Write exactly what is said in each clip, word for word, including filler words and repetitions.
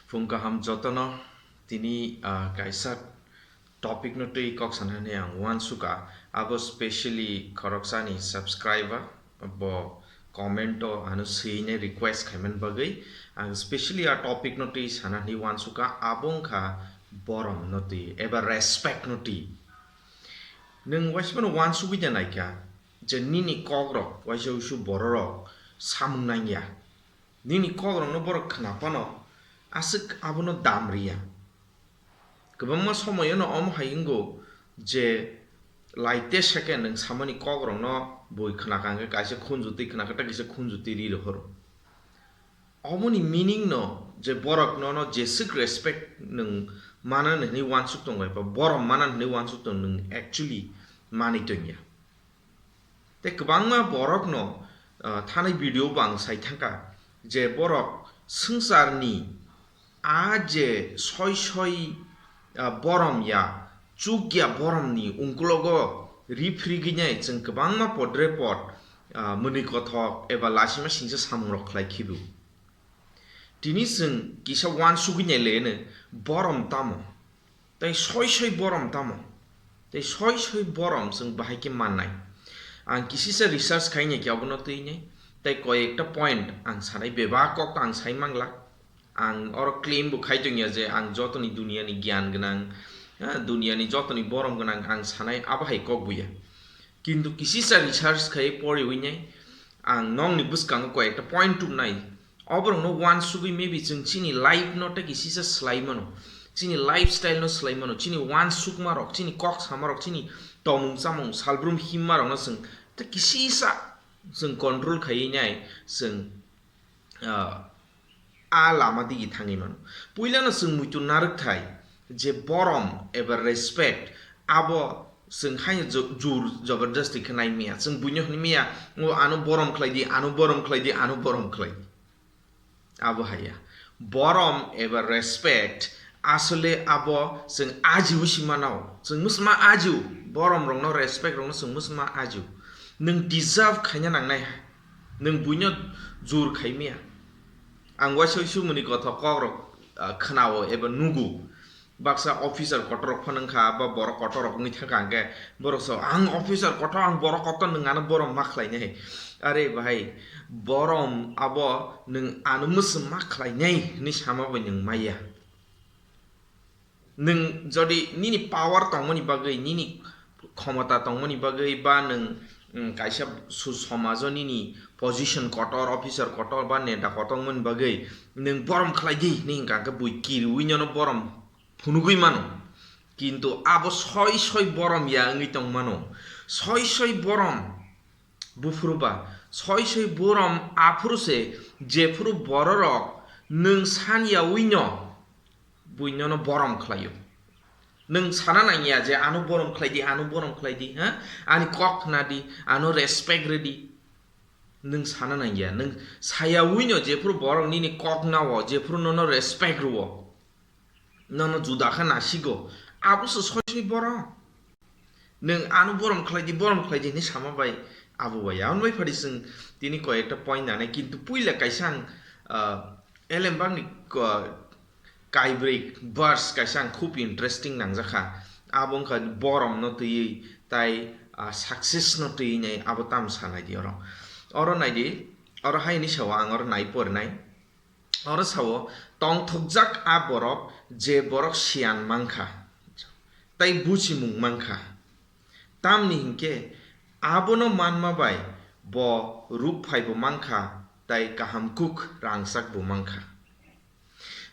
Phung kaham jotono, tini, ah, kaisa topic no twi kok sana hwnwi ang uansukha. Abo specially khoroksani subscriber bo comment o ano swinai request khaimani bagwi ang specially a topic no twi sana hwnwi uansukha, abo wngkha borom no twi eba respect no twi. Nwng waisa phano uansugwi da naikha je nini kokrok waisa uisu bororok samung nangya. Nini kokrokno borok khna phano aswk abono dam riya. Kwbangma somoyono omo hai wngo je laite second nwng samani kokrokno bui khna kha hwnkhe kaisa khunju twi khna kha tei kaisa khunju twi ri rohoro. Omoni meaning no je borok nono jeswk respect nwng manani hwnwi uansuk tongo eba borom manani hwnwi uansuk tongo nwng actually manwi tongya. Tei kwbangma borokno, ah, thanai video bo ang sai thangkha je borok swngcharni a je soi soi, ah, borom ya, chuk ya boromni ungkulogo ri phrigwinai chwng kwbangma podre pod, ah, mwnwi kothok eba lasima singsa samungrok khlai khibu. Tini chwng kisa uansugwi nailaiano borom tamo? Tei soi soi borom tamo? Tei soi soi borom chwng bahai khe mannai? Ang kisisa research khainai khe abono twinai. Tei koi ekta point ang sanai, bebak kok ang sai mangla. Ang oro claim bo khai tongya je ang jotoni duniyani giyan gwnang, ha, duniyani jotoni borom gwnang ang sanai abo hai kok buya. Kintu kisisa research khai poriwi nai ang nokni bwskango koi ekta point tubnai. Oborokno uansugwi maybe chwng chini life no tei kisisa swlai mano, chini lifestyle no swlai mano, chini uansukma rok, chini kok sama rok, chini tongmung chamung, salbrum himma rokno chwng tei kisisa chwng control khaiwi nai chwng, ah, a lama digi thangwi mano. Puilano chwng muitu narwkthai je borom eba respect abo chwng haino jo-, jur jabardasti khe nai miya. Chwng buino hwnwi miya, "O ano borom khlai di, ano borom khlai di, ano borom khlai di." Abo haya. Borom eba respect asole abo chwng ajiu si manao. Chwng mwsma ajiu, borom rokno, respect rokno chwng mwsma ajiu. Nwng deserve khaina nangnai ha. Nwng buino jur khai miya. Ang waisa uisu mwnwi kothok kokrok, ah, khnao eba nugo. Baksa officer kotor rok phano wngkha, ba borok kotor rok wngwi thangkha, hwnkhe borok sao, "Ang officer kotor, ang borok kotor, nwng ano borom ma khlainai." Are bhai, borom abo nwng ano mwswng ma khlainai hwnwi sama bai nwng maya. Nwng jodi nini power tongmani bagwi, nini khomota tongmani bagwi, ba nwng, mm, kaisa su-, somajo nini position kotor, officer kotor ba neta kotor wngmani bagwi nwng borom khlai di hwnwi hwnkha, hwnkhe bui kiriui nono borom phunugui mano. Kintu abo soi soi borom ya wngwi tong mano. Soi soi borom buphuru ba, soi soi borom aphuru se, jephuru bororok nwng san yaui no bui nono borom khlaio. Nwng sana nangya je ano borom khlai di, ano borom khlai di, ha? Ani kok khna di, ano respect rw di. Nwng sana nangya, nwng sayaui no jephuru borok nini kok nao, jephuru nono respect rwo, nono juda khe nasigo, abo se soi soi borom. Nwng ano borom khlai di, borom khlai di hinwi sama bai abo bai. Aboni bai phadi chwng tini koi ekta point nanai, kintu puila kaisa ang, ah, Elembakni ko-, kaibrwi verse kaisa ang khub interesting nangjakha. Abo wngkha borom no twiwi tai, ah, success no twiwi nai abo tam sanai di oro. Oro nai di, oro hai hinwi sao ang oro nai porinai. Oro sao, "Tongthokjak a borok, je borok siyan mankha, tai buchimung mankha. Tamni hinkhe abono manma bai bo rukphai bo mankha, tai kaham kuk rangchak bo mankha.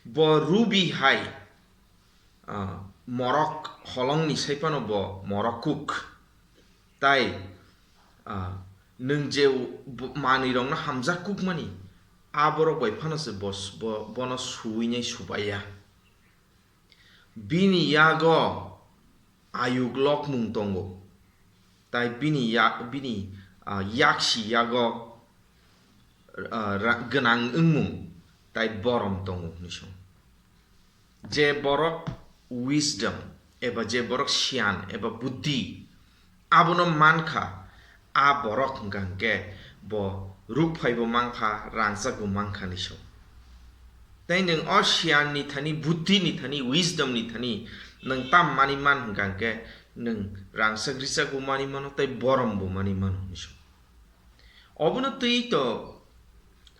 Bo rubi hai, ah, morok holongni sai phano bo morok kuk. Tai, ah, nwng je bo-, manwirokno hamjak kukmani, a borok bai phano se bo-, bo-, bono suinai subaiya. Bini yago ayuk lokmung tongo, tai bini ya-, bini, ah, yaksi yago, ah, ra-, gwnang wngmung tai borom tongo," hwnwi song. Je borok wisdom eba je borok siyan eba buddhi abono mankha, a borok hwnkha hwnkhe bo rukphai bo mankha, rangchak bo mankha hinwi song. Tei nwng o siyan ni thani, buddhi ni thani, wisdom ni thani nwng tam mani man hwnkha hwnkhe nwng rangchak richak bo mani mano tei borom bo mani mano hinwi sa. Obono twi to,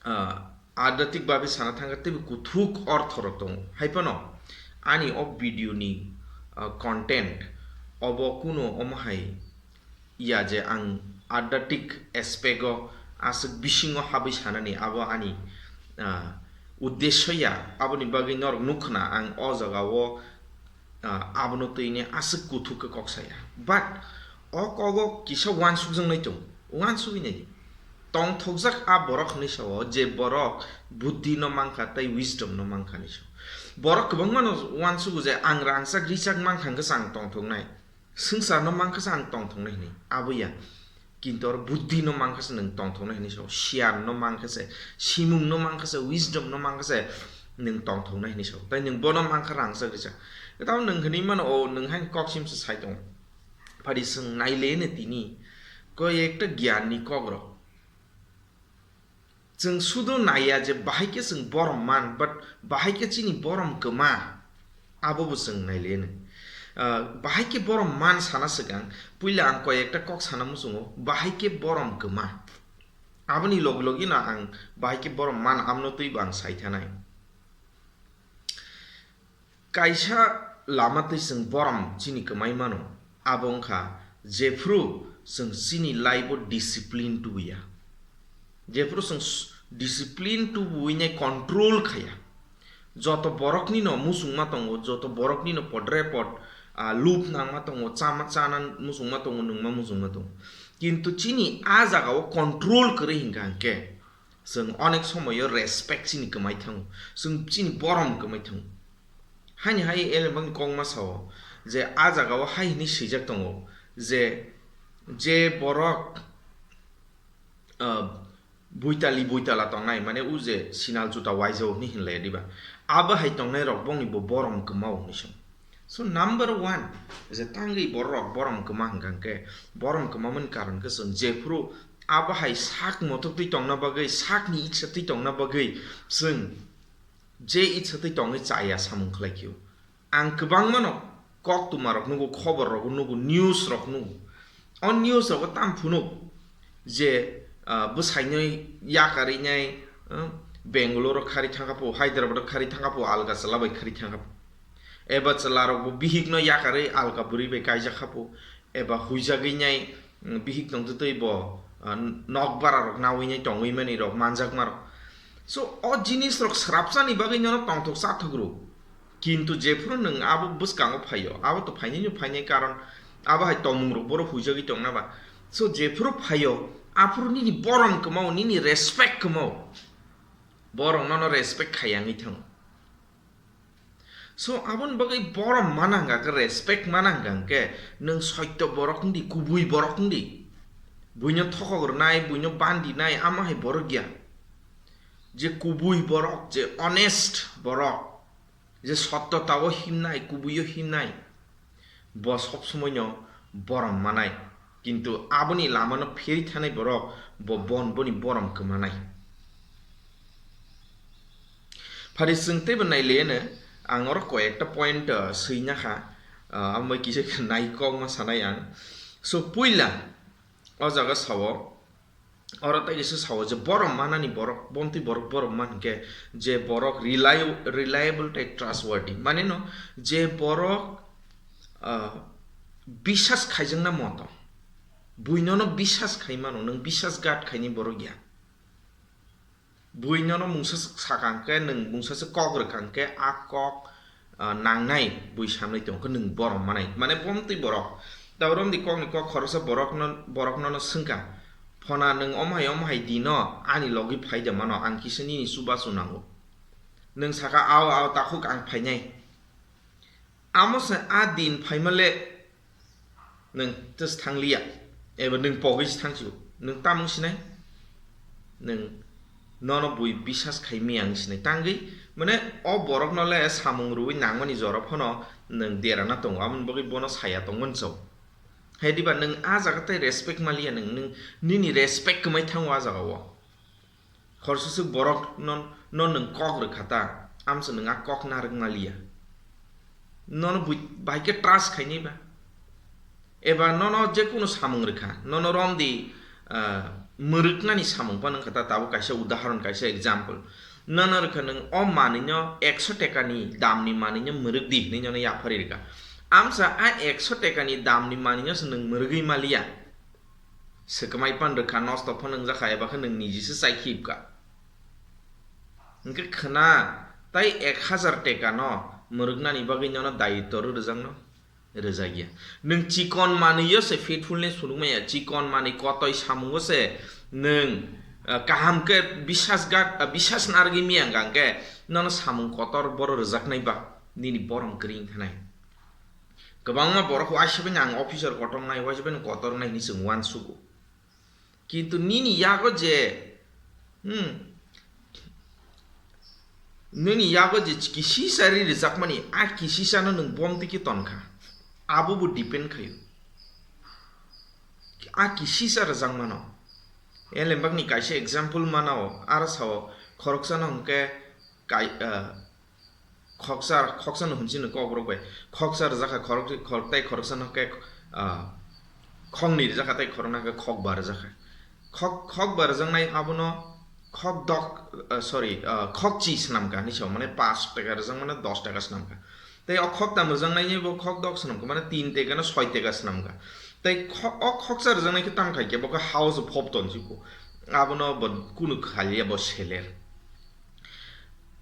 ah, adhyatmik babe sana thangkha teibo kuthuk ortho rok tongo. Hai phano ani o video ni, ah, content obo kuno omo hai ya je ang adhyatmik aspect o aswk bisingo habwi sanani abo ani, ah, uddesyo ya. Aboni bagwi norok nukha na ang o jaga o, ah, abono twi ni aswk kuthuk khe kok saya. But o kogo kisa uansukjaknai tongo, uansugwi nai. Tongthokjak a borok hinwi sao, je borok buddhi no mankha tei wisdom no mankha hinwi sao. Borok kwbangma no uansugo je ang rangchak richak mankha hwnkhe se ang tongthoknai, swngchar no mankha se ang tongthoknai hinwi, abo ya. Kintu oro buddhi no mankha se nwng tongthoknai hinwi sao, siyan no mankha se, simung no mankha se, wisdom no mankha se nwng tongthoknai hinwi sao. Tai nwng bono mankha rangchak richak. Tamo nwng hinwi mano, o nwng hai kok sim se sai tongo. Phadi chwng naileno tini koi ekta giyan ni kok rok. Chwng sudo naiya je bahai khe chwng borom man, but bahai khe chini borom kwma, abo bo chwng naileno. Ah, bahai khe borom man sana swkang, puila ang koi ekta kok sana muchungo, bahai khe borom kwma. Aboni logi logi no ang bahai khe borom man, amno twi bo ang sai thanai. Kaisa lama twi chwng borom chini kwmai mano, abo wngkha jephru chwng chini life o discipline tubuya. Jephru chwng s-, discipline tubuwi nai control khaya. Joto borokni no muchungma tongo, joto borokni no podre pod, ah, lub nangma tongo, chama chana muchungma tongo, nungma muchungma tongo. Kintu chini a jaga o control kwrwi hinkha hinkhe, chwng onek somoyo respect chini kwmai thango, chwng chini borom kwmai thango. Haini hai elembakni kok ma sao je a jaga o hai hinwi swijak tongo je, je borok, ah, buitali buitala tongnai, mane o je sinal juta waijao hinwi hinlai diba, abo hai tongnai rok bongni bo borom kwmao hinwi song. So number one, je tangwi borok borom kwma hwnkha hwnkhe, borom kwmamani karon khe chwng jephru abo hai sak motok twi tongna bagwi, sakni itsa twi tongna bagwi chwng je itsa twi tongwi chaya samung khlai khio. Ang kwbangmano kok tuma rok nugo, khobor rok nugo, news rok nugo. O news rogo tam phunuk je, ah, bwsaino yakarwi nai, ah, Bangalore o khari thangkha po, Hyderabad o khari thangkha po, alga chwla bai khari thangkha po. Eba chwla rok bo bihik no yakarwi alga bwrwi bai kaijak kha po, eba huijagwi nai, mm, bihik tongtwtwi bo, ah, nokbara rok nawi nai tongwi mani rok manjakma rok. So o jinis rok srapsani bagwi nono tongthok chathok rw. Kintu jephuru nwng abo bwskango phaio, abo to phainai no phainai, karon abo hai tongmung rok bohrok huijagwi tongna ba. So jephuru phaio, aphuru nini borom kwmao, nini respect kwmao. Borok nono respect khaiya wngwi thango. So aboni bagwi borom mana hwnkha khe, respect mana hwnkha khe, nwng soito borok wngdi, kubui borok wngdi. Buino thokok rwnai, buino bandinai, amo hai borok ya. Je kubui borok, je honest borok, je sottota o himnai, kubui o himnai, bo sob somoi no borom manai. Kintu aboni lama no pheri thanai borok, bo bon boni borom kwmanai. Phari chwng teibo naileno, ang oro koi ekta point, ah, swina kha, ah, amo bai kisa khe nai kok ma sanai ang. So puila o jaga sao, oro tei kisa sao je borom manani borok, bomtwi borok borom man hwnkhe je borok reliable, reliable tei trustworthy, mane no je borok, ah, bisas khaijakna moto, buinono bisas khai mano, nwng bisas gat khaini borok ya. Bui nono mungsa sakha hwnkhe, nwng mungsa se kok rwkha hwnkhe, a kok, ah, nangnai bui samlai tongkhe nwng borom manai. Mane bomtwi borok. Tabuk romdi kokni kok khoroksa borok no, borok nono swngkha, "Phona, nwng omo hai omo hai dino ani logi phai de mano, ang kisa nini chubachu nango." Nwng sakha, "Ao, ao, takhuk ang phainai." Amo se a din phaima le nwng tei se thang liya, eba nwng pogwi se thang sio, nwng tamung sinai? Nwng nono bui bisas khai miyang sinai tangwi, mane o borok no le samung rwui nangmani jora phano nwng derana tongo, aboni bagwi bono saya tongmani chao. Hai diba nwng a jaga tei respect ma liya, nwng, nwng nini respect kwmai thango a jaga o. Khoroksa se borok no, no nwng kok rwkha ta, Amsa nwng a kok narwk maliya. Nono bui-, bai khe trust khainai ba. Eba nono je kunu samung rwkha, nono romdi, ah, mwrwknani samung phano wngkha ta, tabuk kaisa udahoron, kaisa example. Nono rwkha nwng o manwino ekso tekani damni manwino mwrwk di hinwi nono yaphari rwkha. Amsa a ekso tekani damni manwino se nwng mwrwgwi maliya. Swkmai pan rwkha, nosto phano wngjakha, eba khe nwng niji se chai khibkha. Hwnkhe khwna, tai ek hazar teka no mwrwknani bagwi nono dayitto rw rwjakno rwjakya. Nwng chikon manwi-o se faithfulness phunukmaya, chikon manwi kotoi samungo se nwng, ah, kaham khe bisas gat, ah, bisas narwgwi miyang kha hwnkhe nono samung kotor boro rwjaknai ba nini borom kwrwi wngkha nai. Kwbangma borok waisa bini ang officer kotor nai, waisa bini kotor nai hinwi chwng uansugo. Kintu nini yago je, hmm, nini yago je kisisa ri rwjakmani, a kisisano nwng bomtwi khe tonkha. Abo bo depend khaio. A kisisa rwjakmano. Elembakni kaisa example manao, aro sao, khoroksano hwnkhe kai-, ah, khoksa, khoksa no hwnchino kokborok bai. Khoksa rwjakha khorok, khorok tei khoroksa no khe, ah, khoknwi rwjakha tei khoroknwi khe khokba rwjakha. Khok, khokba rwjaknai abono khokdok, ah, sorry, ah, khokchi swnamkha hinwi sao, mane pash taka rwjakmano dos taka swnamkha. Tei o khoktam rwjaknaini bo khokdok swnamkha, mane tin taka no soi taka swnamkha. Tei kho-, o khoksa rwjaknai khe tang khaikhe bo khe house of pop tonjikgo. Abono bo kunu khaliya bo seler.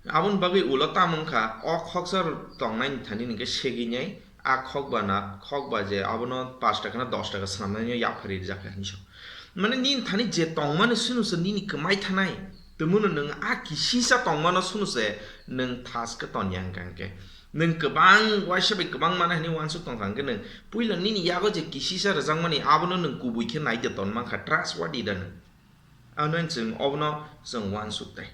Aboni bagwi ulo tamo wngkha, o khoksa tongnai thani hwnkhe segwi nai, a khokba na, khokba je abono pash taka na dos taka swnamnai no yaphari rijak kha hinwi sa. Mane nini thani je tongmani sunu se nini kwmai thanai, tongmano nwng a kisisa tongmano sunu se nwng thas khe ton yang kha hwnkhe. Nwng kwbang waisa bai kwbang mana hinwi uansuk tong kha hwnkhe nwng puila nini yago je kisisa rwjakmani abono nwng kubui khe nai de ton mankha, trustworthy da nwng. Ano chwng obono chwng uansuk tai.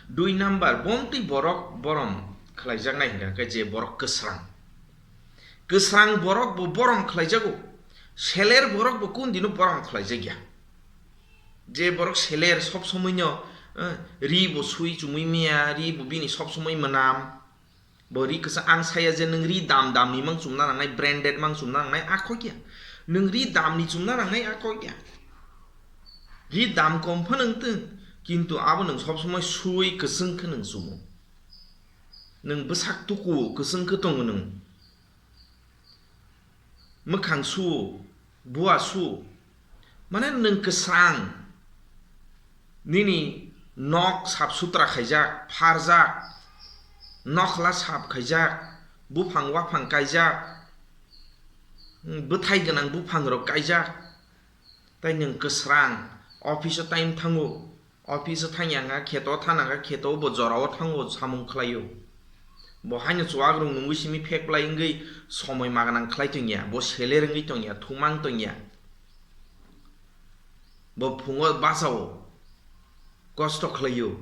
Dui number, bomtwi borok borom khlaijaknai hwnkha khe je borok kwsrang. Kwsrang borok bo borom khlaijago, seler borok bo kun dino borom khlaijakya. Je borok seler sob somoi no, eh, ri bo sui chumui maya, ri bo bini sob somoi mwnam. Bo ri kwsa ang saya je nwng ri dam dam ni mang chumna nangnai, branded mang chumna nangnai, a khokya. Nwng ri dam ni chumna nangnai, a khokya. Ri dam kom phano wng tong, kintu abo nwng sob somoi sui kwswng khe nwng chumo. Nwng bwsak tuku kwswng khe tongo nwng. Mwkhang su, bua su, mane nwng kwsrang, nini nok sap sutra khaijak, pharjak, nokhla sap khaijak, buphang waphang kaijak, bwthai gwnang buphang rok kaijak, tei nwng kwsrang, office o time thango, office o thangya wngkha, kheto thana wngkha, kheto bo jorao thango samung khlaio. Bo haino chuwak rok nungwi simi phek plai wngwi somoi maganang khlai tongya, bo seler wngwi tongya, thumang tongya. Bo phungo bachao, kosto khlaio,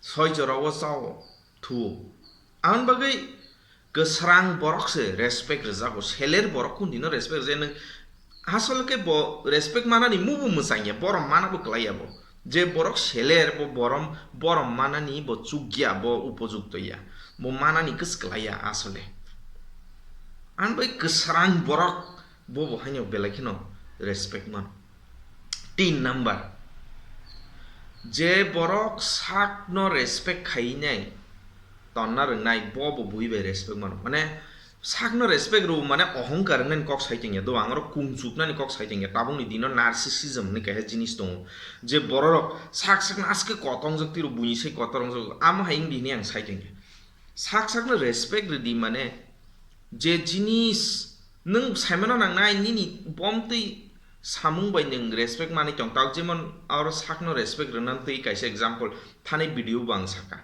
soi jorao chao, thuo. Aboni bagwi kwsrang borok se respect rwjago, seler borok kun dino respect rwjak. Nwng asol khe bo respect manani mubo mwchangya, borom mana bo kwlaiya bo. Je borok seler bo borom, borom manani bo chukya, bo upojukto ya, bo manani kwswk kwlaiya asole. Ani bai kwsrang borok bo bo haino belai kheno respect mano. Tin number, je borok sakno respect khainai tonna rwngnai, bo bo bui bai respect mano. Mane sakno respect rw mane ohongkar wngnani kok sai tongya, do ang oro kung chuknani kok sai tongya, tabukni dino narcissism hinwi kaisa jinis tongo, je bororok sak sakno aske kotongjak tiro buini sai kotor wngjak, amo hai wngdi hinwi ang sai tongya. Sak sakno respect rwdi mane je jinis nwng saimano nangnai nini bomtwi samung bai nwng respect manwi tong tak, jemon oro sakno respect rwna twi kaisa example thani video bo ang saka.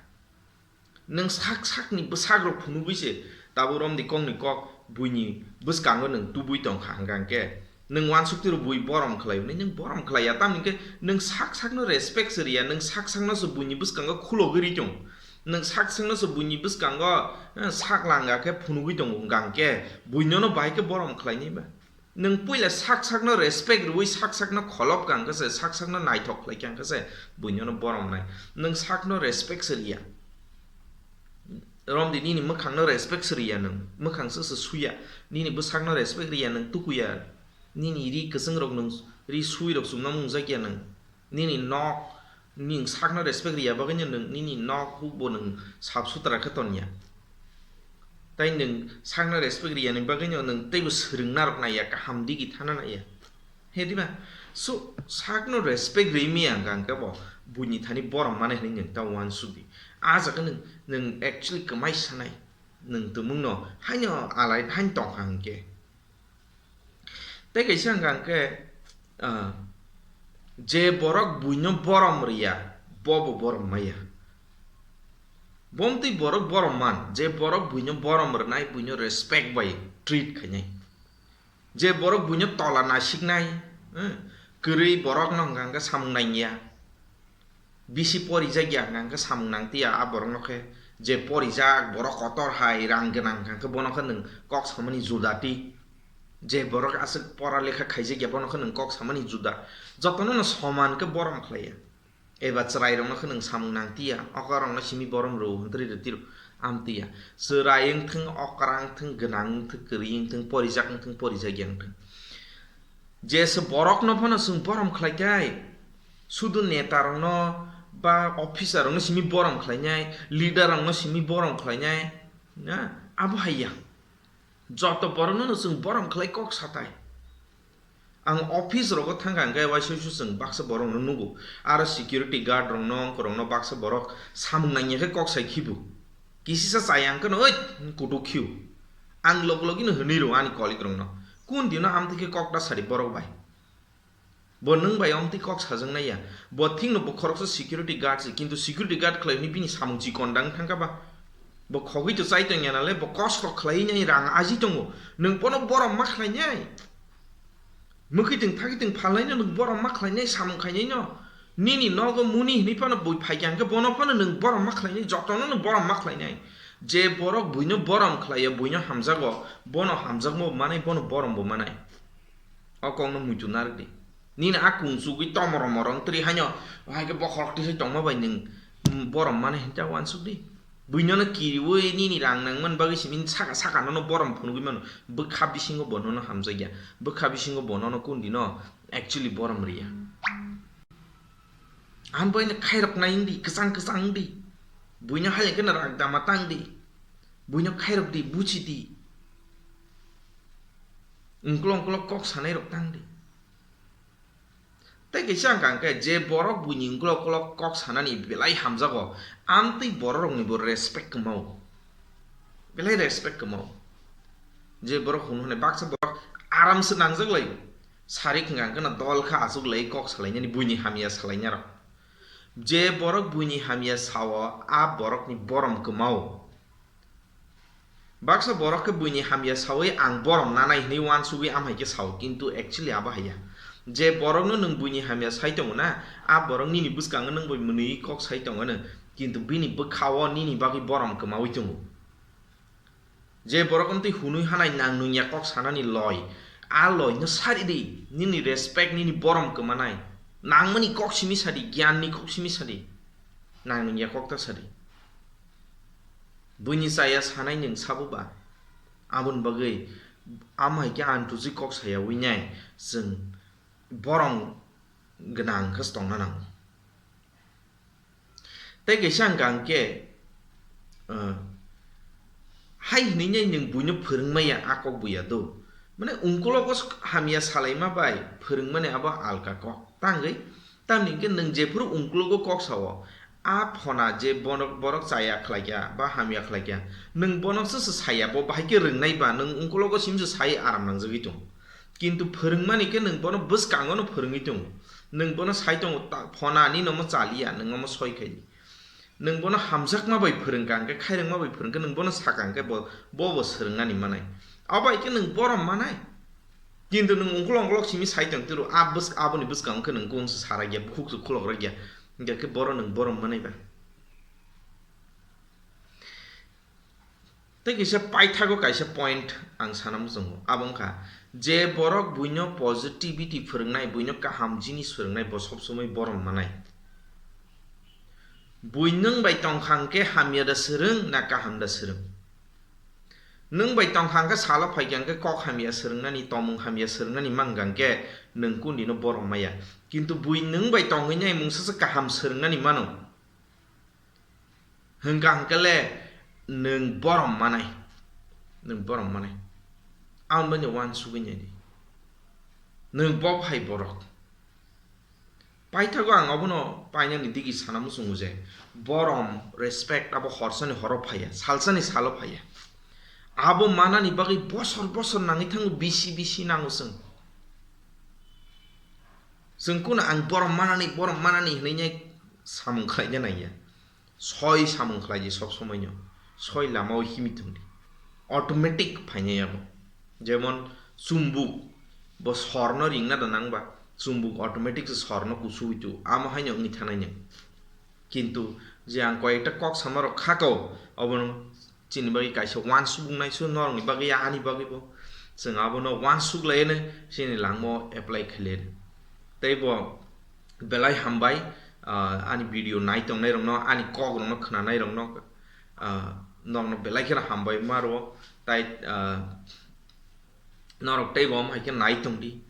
Nwng sak sakni bwsakrok phunugwi se tabuk romdi kokni kok buini bwskango nwng tubui tongkha hwnkha hwnkhe nwng uansuk tiro bui borom khlai hwnwi nwng borom khlaiya, tamni hwnkhe nwng sak sakno respect se rwya, nwng sak sakno se buini bwskango khulogwi ri tongo, nwng sak sakno se buini bwskango, eh, sak langa khe phunugwi tongo hwnkha hwnkhe buinono bahai khe borom khlainai ba? Nwng puila sak sakno respect rwui sak sakno kholop kha hwnkhe se, sak sakno naithok khlai kha hwnkhe se buinono borom nai. Nwng sakno respect se riya. Romdi nini mwkhangno respect se riya nwng. Mwkhang se se suya. Nini bwsakno respect riya nwng tukuya. Nini ri kwchwngrok nwng ri suirok chumna mungjakya nwng. Nini nok, nwng sakno respect riya bagwino nwng nini nok hukbo nwng sap sutra khe tonya. Tai nwng sakno respect riyani bagwino nwng teibo swrwngna rok naiya, kaham digi thana naiya. He diba? So, sakno respect rimi ang kang khe bo buini thani borom mane hwnwi nwng ta uansuk di. A jaga nwng, nwng actually kwmai sanai. Nwng tumungno haino alai, haino tong kha hwnkhe. Tei kaisa hwnka hwnkhe, ah, je borok buino borom riya, bo bo borom maya. Bomtwi borok borom man, je borok buino borom rwnai, buino respect bai treat khainai. Je borok buino tola nasiknai, eh, kwrwi borokno hwnka hwnkhe samung nangya. Bisi porijak ya hwnka hwnkhe samung nang tiya a borokno khe, je porijak borok kotor hai rang gwnang hwnka hwnkhe bono khe nwng kok samani juda ti. Je borok aswk pora lekha khaijak ya bono khe nwng kok samani juda. Jotono no soman khe borom khlaiya. Eba chwrairokno khe nwng samung nang tiya, okorokno simi borom rw hwntri rw tiro am tiya. Chwrai wngthwng, okra wngthwng, gwnang wngthwng, kwrwi wngthwng, porijak wngthwng, porijak ya wngthwng. Jesa borokno phano chwng borom khlai khe, sudu netarokno ba officerrokno simi borom khlainai, leaderrokno simi borom khlainai, na, abo hai ya. Joto borokno no chwng borom khlai kok satai. Ang office rogo thangkha hwnkhe waisa waisa chwng baksa borokno nugo. Aro security guard rokno, ongkorokno baksa borok samung nangya khe kok sai khibu. Kisisa chaya hwnkhe no, "Oit, kutuk khiu." Ang log logino hwnwi rw ani colleague rokno, "Kun dino amtwi khe kok ta sadi borok bai." Bo nwng bai amtwi kok sajaknai ya. Bo thikno bo khoroksa security guard se, kintu security guard khlai hwnwi bini samung chikon dang thangkha ba. Bo khogwi to chai tongya nale, bo kosto khlai nai rang aji tongo. Nwng bono borom ma khlai nai. Mwkhitwng thakitwng phalnaino nwng borom ma khlainai, samung khainaino. Nini nogo muni hwnwi phano bui phaikha hwnkhe bono phano nwng borom ma khlainai, jotono nwng borom ma khlainai. Je borok buino borom khlaiya, buino hamjago, bono hamjakma bo manai, bono borom bo manai. O kokno muitu narwk di. Nini a kung chugwi tomoro moro wng twi haino, hai khe bokhorok twi se tongma bai nwng, mm, borom manai hwnta uansuk di. Buinono kiriui nini rang nangmani bagwi simi saka saka nono borom phunugwi mano. Bwkha bisingo bo nono hamjakya. Bwkha bisingo bo nono kundino actually borom riya. Ang boino khairok nai wngdi, kwchang kwchang wngdi. Buino hai kheno rang dama tang di. Buino khairok di, buchi di. Ungklo ungklo kok sanai rok tang di. Tei kaisa ang kang khe, je borok buini ungklo ungklo kok sanani belai hamjago, amtwi borok rokni bo respect kwmao. Belai respect kwmao. Je borok hwn hwnwi baksa borok aram se nangjak lai. Sari khwngkang kheno dol kha achuk lai kok salainani buini hamya salainarok. Je borok buini hamya sao, a borokni borom kwmao. Baksa borok khe buini hamya saui ang borom nanai hwnwi uansugui amhai khe sao, kintu actually abo haiya. Je borokno nwng buini hamya sai tongo na, a borok nini bwskango nwng bai mwnwi kok sai tongo no, kintu bini bwkhao nini bagwi borom kwmaui tongo. Je borok amtwi hwnwi hanai nang nungya kok sanani loi, a loino sari di, nini respect, nini borom kwmanai. Nangmani kok simi sadi, giyanni kok simi sadi. Nang nungya kok ta sadi. Buini chaya sanai nwng sabo ba? Aboni bagwi amhai khe ang tuji kok sayaui nai chwng borom gwnang khe tongna nango. Tei kaisa hwnkha hwnkhe, ah, hai hwnwi nai nwng buino phwrwngmaya a kok buya do. Mane ungkulogo hamya salaima bai phwrwngmani abo alka kok. Tangwi, tamni hwnkhe nwng jephuru ungkulogo kok sao, a phona je borok, borok chaya khlaikha ba hamya khlaikha, nwng bono se se saya, bo bahai khe rwngnai ba, nwng ungkulogo simse sai aram nangjagwi tong. Kintu phwrwngmani khe nwng bono bwskangono phwrwngwi tongo. Nwng bono sai tongo, ta-, phona ani nomo chaliya, nwng omo soi khaidi. Nwng bono hamjakma bai phwrwngkha, hwnkhe khairokma bai phwrwngkha, nwng bono sakha, hwnkhe bo, bo bo swrwngnani manai. Abo hai khe nwng borom manai. Kintu nwng ungkulok ungkulok simi sai tong tiro, a bwsk-, aboni bwskango khe nwng kung se sarakya, bukhuk se khulokrakya. Hwnkhe khe boro nwng borom manai ba. Tei kisa paithago kaisa point ang sana muchungo, abo wngkha je borok buino positivity phwrwngnai, buino kaham jinis phwrwngnai, bo sob somoi borom manai. Bui nwng bai tongkha hwnkhe hamya da swrwng na kaham da swrwng? Nwng bai tongkha hwnkhe salo phaikha hwnkhe kok hamya swrwngnani, tomung hamya swrwngnani mankha hwnkhe nwng kundino borom maya. Kintu bui nwng bai tongwi nai mungsa se kaham swrwngnani mano. Hwnkha hwnkhe le nwng borom manai, nwng borom manai. Ang bini wansugwi nai di. Nwng bo phai borok. Paithago ang obono painani digi sana muchungo je borom, respect abo horsani horo phaiya, salsani salo phaiya. Abo manani bagwi bosor bosor nangwi thango, bisi bisi nango chwng. Chwng kuno ang borom manani, borom manani hwnwi nai samung khlaina nangya. Soi samung khlai di sob somoino. Soi lamao himwi tong di. Automatic phainai abo. Jemon chumbuk bo sorno ringna da nang ba, chumbuk automatic se sorno kusu hoi tu, amo haino wngwi thanai nwng. Kintu je ang koi ekta kok sama rok khako, obono chini bagwi kaisa wansuknai su norokni bagwi ya ani bagwi bo. Chwng abono wansuk lai ene chini langmo apply khaile. Tei bo belai hambai, ah, ani video nai tongnai rokno, ani kok rokno khwnanai rokno, ah, norokno belai kheno hambai ma rwo. Tai, ah, norok tei bo hai khe nai tong di,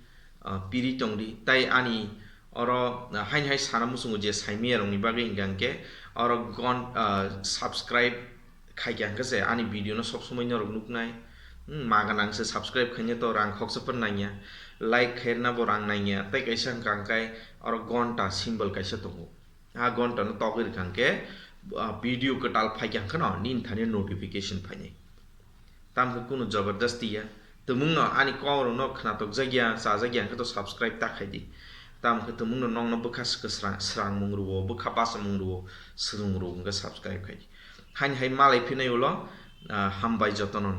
ah, piri tong di. Tai ani oro, ah, haini hai sana muchungo je saimaya rokni bagwi hingka hingke oro gon, ah, subscribe khaikha hingke se ani video no sob somoi norok nuknai. Hmm, maga nang se subscribe khaina to rang khoksa phan nangya. Like khairna bo rang nangya. Tai kaisa hingka hingke oro gonta symbol kaisa tongo. A gonta no togwi rwkha hingke, ah, video kwtal phaikha hingke no nini thani notification phainai. Tamkhe kunu jabardasti ya. Tumungno ani kok rokno khnatok jakya, chajak ya hingke to subscribe ta khai di. Tamkhe tumungno nokno bwkha swkang srang, srangmung rwo, bwkha bachomung rwo, swrwng rwo hingke subscribe khai di. Haini hai malai phinai ulo, ah, hambai jotono.